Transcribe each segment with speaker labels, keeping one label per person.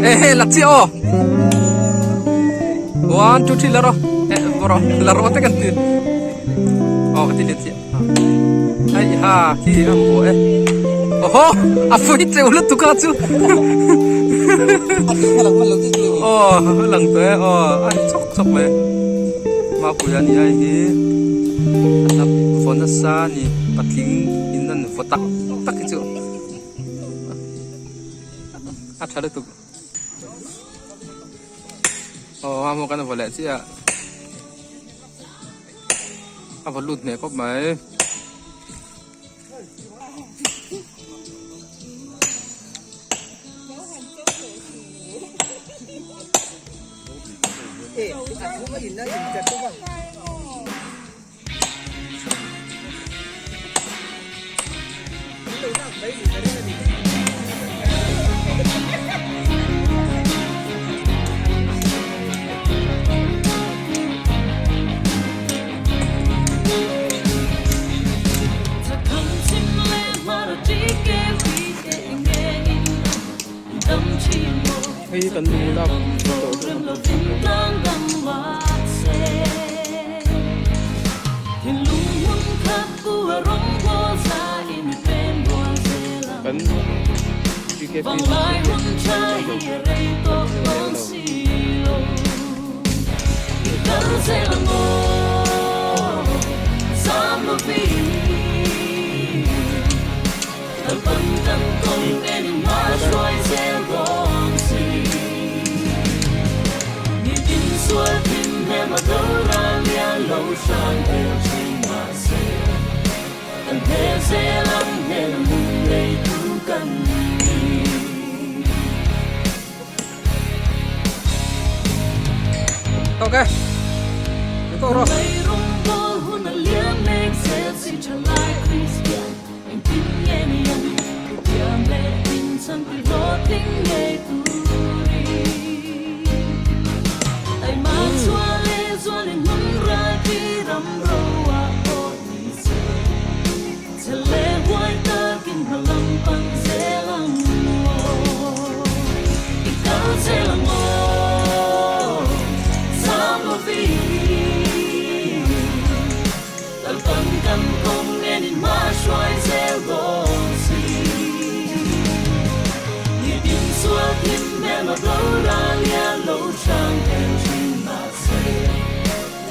Speaker 1: Ehe la chiah aw one two three la rawh eh rawh la rawh te kan ti aw ka ti let chiah hei ha khi a hmu e oho a phui cheu lutuk a chu aw a lang tawh e aw a ni chawk chawk mai mapui a ni a hei hi a hnap vaw nasa a ni patling in an vaw tak tak hi chu a tha lutuk aw a hmuh kan vaw leh chiah a vaw lut hneh khawp mai. Hei hi kan nu lak tawh Kan GKP Ok. Cái rồi.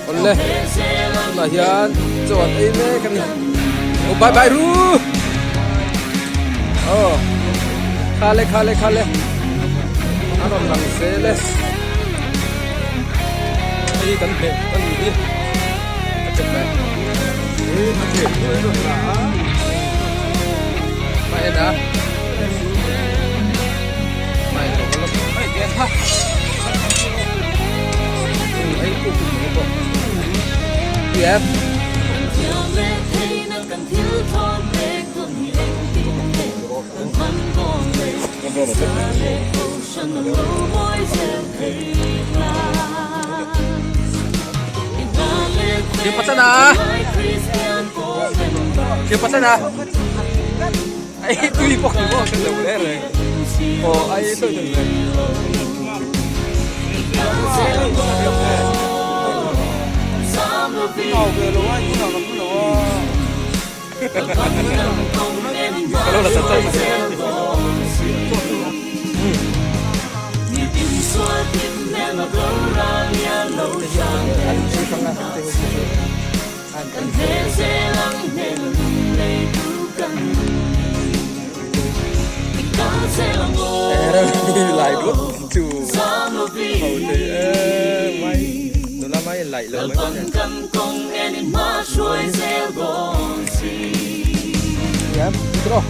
Speaker 1: Awle tunah hian chaw an ei mek a ni aw bye bye ru aw khale khale khale a rawn lang zel e hei hi kan hmeh a ni hi a che mai mai en a mai lo lo mai gen ha ei ku ku mai bo yep Siêu patana Siêu patana Ai tui bok ni mo kan lo le re Oh ai tôi đừng le Lai đuốc chu hầu thì mai nula mai lại lo mai Yep, bro.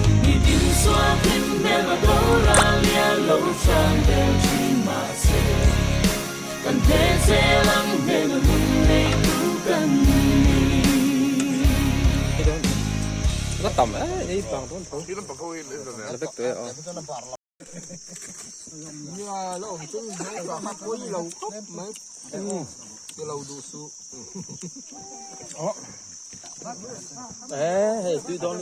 Speaker 1: Nó tầm ấy, đi bằng thôn thú. Là vết tuệ ờ. Ê, hey, tui đó.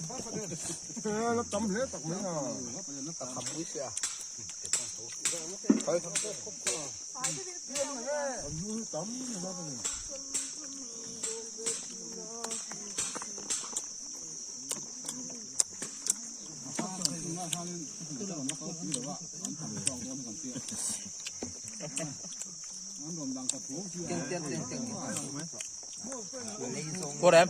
Speaker 1: Cô đẹp.